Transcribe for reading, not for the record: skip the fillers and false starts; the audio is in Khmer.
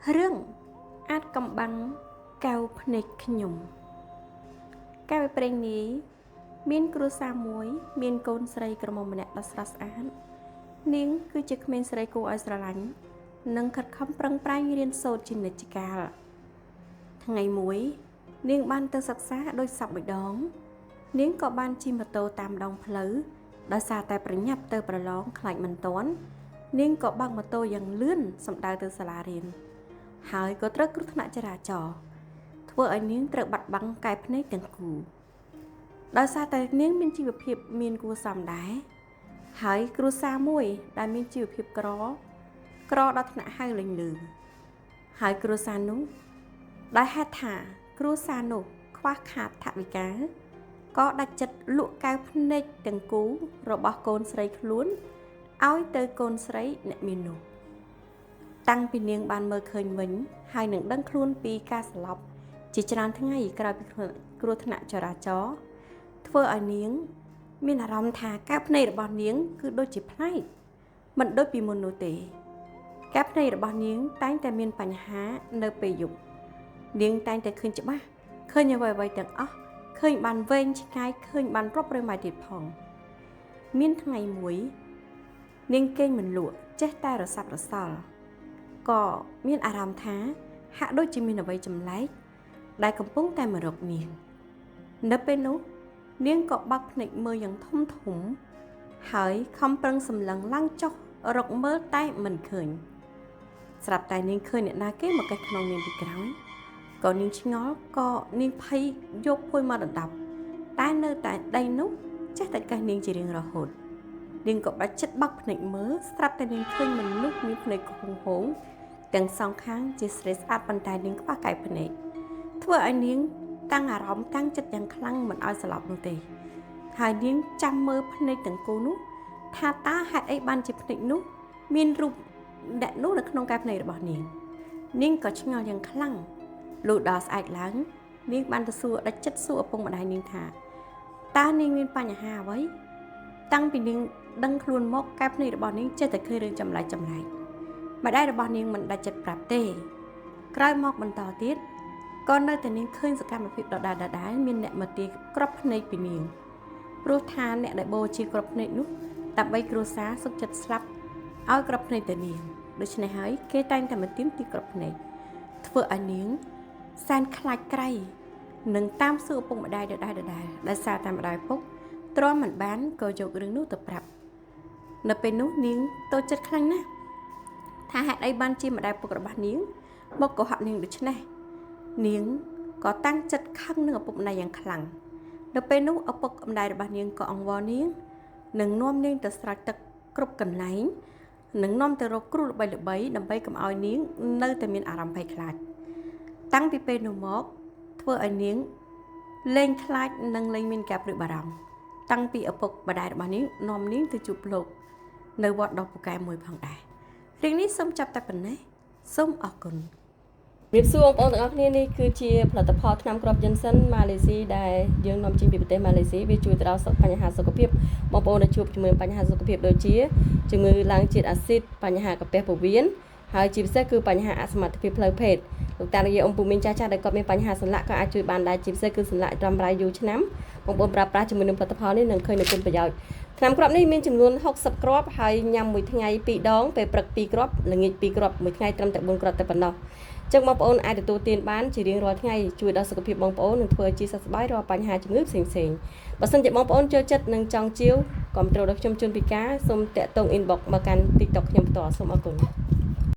រឿងអាចកំបាំងកែវភ្នែកខ្ញុំកែវព្រេងនាយមានគ្រួសារមួយ មានកូនស្រីក្រមុំម្នាក់ដ៏ស្រស់ស្អាតនាងគឺជាក្មេងស្រីគួរឲ្យស្រឡាញ់និងខិតខំប្រឹងប្រែងរៀនសូត្រជានិច្ចកាលថ្ងៃមួយ នាងបានទៅសិក្សាដោយសពមួយដង នាងក៏បានជិះម៉ូតូតាមដងផ្លូវដោយសារតែប្រញាប់ទៅប្រឡងខ្លាចមិនទាន់នាងក៏បើកម៉ូតូយ៉ាងលឿនសម្ដៅទៅសាលារៀនហើយក៏ត្រូវគ្រោះថ្នាក់ចរាចរណ៍ធ្វើឲ្យនាងត្រូវបាត់បង់កែភ្នែកទាំងគូដោយសារតែនាងមានជីវភាពមានគួរសមដែរហើយគ្រួសារមួយដែលមានជីវភាពក្រក្រដល់ថ្នាក់ហៅលេងលឺហើយគ្រួសារនោះដោយហេតុថាគ្រួសារនោះខ្វះខាតថវិកាក៏ដាច់ចិត្តលក់កែវភ្នែកទាំងគូរបស់កូនស្រីខ្លួនឲ្យទៅកូនស្រីអ្នកមាននោះតាំងពីនាងបានមើលឃើញវិញហើយនឹងដឹងខ្លួនពីការស្លាប់ជាច្រើនថ្ងៃក្រោយពីគ្រោះថ្នាក់ចរាចរណ៍ធ្វើឲ្យនាងមានអារម្មណ៍ថាកែវភ្នែករបស់នាងគឺដូចជាប្លែកមិនដូចពីមុននោះទេកែវភ្នែករបស់នាងតែងតែមានបញ្ហានៅពេលយប់នាងតែងតែឃើញច្បាស់ឃើញអ្វីៗទាំងអស់ឃើញបានវែងឆ្ងាយឃើញបានរាប់រយម៉ែត្រទៀតផងមានថ្ងៃមួយនាងគេងមិនលក់ចេះតែរសាប់រសល់ក៏មានអារម្មណ៍ថាហាក់ដូចជាមានអ្វីចម្លែកដែលកំពុងតែមករកនាងនៅពេលនោះនាងក៏បើកភ្នែកមើលយ៉ាងធំធំហើយខំប្រឹងសម្លឹងឡើងចុះរកមើលតែមិនឃើញស្រាប់តែនាងឃើញអ្នកណាគេមកកេះក្នុងនាងពីក្រោយក៏នាងឆ្ងល់ក៏នាងភ័យយកភួយមកដណ្ដប់តែនៅតែដីនោះចេះតែកេះនាងជារៀងរហូតនាងក៏បាច់ចិត្តបើកភ្នែកមើលស្រាប់តែនាងឃើញមនុស្សមានភ្នែកហងហងទាំងសងខាងជាស្រីស្អាតប៉ុន្តែនាងខ្វះកែវភ្នែកធ្វើឲ្យនាងតាំងអារម្មណ៍តាំងចិត្តយ៉ាងខ្លាំងមិនឲ្យស្លាប់នោះទេហើយនាងចាំមើលភ្នែកទាំងគូនោះថាតើហេតុអីបានជាភ្នែកនោះមានរូបអ្នកនោះនៅក្នុងកែវភ្នែករបស់នាងនាងក៏ឆ្ងល់យ៉ាងខ្លាំងលុះដល់ស្អែកឡើងនាងបានទៅសួរដាច់ចិត្តសួរឪពុកម្ដាយនាងថាតើនាងមានបញ្ហាអ្វីតាំងពីនាងដឹងខ្លួនមកកែវភ្នែករបស់នាងចេះតែឃើញរឿងចម្លែកចម្លែកម្ដាយរបស់នាងមិនដាច់ចិត្តប្រាប់ទេក្រោយមកបន្តទៀតក៏នៅតែនាងឃើញសកម្មភាពដដែលៗមានអ្នកមកទាយក្របភ្នែកពីនាងព្រោះថាអ្នកដែលបូជាក្របភ្នែកនោះដើម្បីគ្រួសារសុខចិត្តស្លាប់ឲ្យក្របភ្នែកទៅនាងដូច្នេះហើយគេតែងតែមកទាមទារក្របភ្នែកធ្វើឲ្យនាងសែនខ្លាចក្រៃនិងតាមសួរឪពុកម្ដាយដដែលៗដោយសារតែម្ដាយឪពុកទ្រាំមិនបានក៏យករឿងនោះទៅប្រាប់នៅពេលនោះនាងតូចចិត្តខ្លាំងណាស់ថាហេតុអីបានជាម្ដាយឪពុករបស់នាងមកកុហកនាងដូច្នេះនាងក៏តាំងចិត្តខឹងនឹងឪពុកម្ដាយយ៉ាងខ្លាំងនៅពេលនោះឪពុកម្ដាយរបស់នាងក៏អង្វរនាងនិងនាំនាងទៅស្រោចទឹកគ្រប់កន្លែងនិងនាំទៅរកគ្រូល្បីៗដើម្បីកុំឲ្យនាងនៅតែមានអារម្មណ៍ភ័យខ្លាចតាំងពីពេលនោះមកធ្វើឲ្យនាងលែងខ្លាចនិងលែងមានការព្រួយបារម្ភតាំងពីឪពុកម្ដាយរបស់នាងនាំនាងទៅជួបលោកនៅវត្តដ៏ពូកែមួយផងដែររឿងនេះសូមចាប់តែប៉ុណ្ណេះសូមអរគុណ ជំរាបសួរបងប្អូនទាំងអស់គ្នានេះគឺជាផលិតផលថ្នាំគ្រាប់យិនសិនម៉ាឡេស៊ីដែលយើងនាំចេញពីប្រទេសម៉ាឡេស៊ីវាជួយទៅដល់បញ្ហាសុខភាពបងប្អូនដែលជួបជាមួយបញ្ហាសុខភាពដូចជាជំងឺឡើងជាតិអាស៊ីតបញ្ហាកាពះពោះវៀនហើយជាពិសេសគឺបញ្ហាអសមត្ថភាពផ្លូវភេទលោកតាលោកយាយអ៊ំពូមីងចាស់ចាស់ដែលគាត់មានបញ្ហាសន្លាក់ក៏អាចជួយបានដែរជាពិសេសគឺសន្លាក់រ៉ាំរ៉ៃយូរឆ្នាំបងប្អូនប្រើប្រាស់ជាមួយនឹងផលិតផលនេះនឹងឃើញនូវគុណប្រយោជន៍ថ្នាំគ្រាប់នេះមានចំនួន60គ្រាប់ហើយញ៉ាំមួយថ្ងៃ2ដងពេលព្រឹក2គ្រាប់ល្ងាច2គ្រាប់មួយថ្ងៃត្រឹមតែ4គ្រាប់តែប៉ុណ្ណោះចឹងបងប្អូនអាចទទួលទានបានជារៀងរាល់ថ្ងៃជួយដល់សុខភាពបងប្អូននិងធ្វើឲ្យជាសះស្បើយរាល់បញ្ហាជំងឺផ្សេងៗបើសិនជាបងប្អូនចូលចិត្តនិងចង់ជាវគាំទ្រដល់ខ្ញុំជួនពីការសូមតាក់ទង inbox មកកាន់ TikTok ខ្ញុំផ្ទាល់សូមអរគុណ។